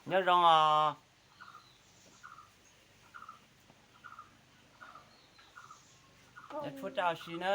Nyob zoo os. Nyob tshuab rau si na.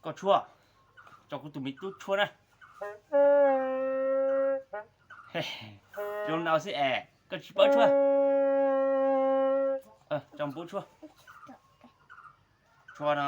Koj tshuab, tso kuv tus me tub tshuab na. Zoo no xwb es koj tsis paub tshuab. Tso npub tshuab. Tshuab no.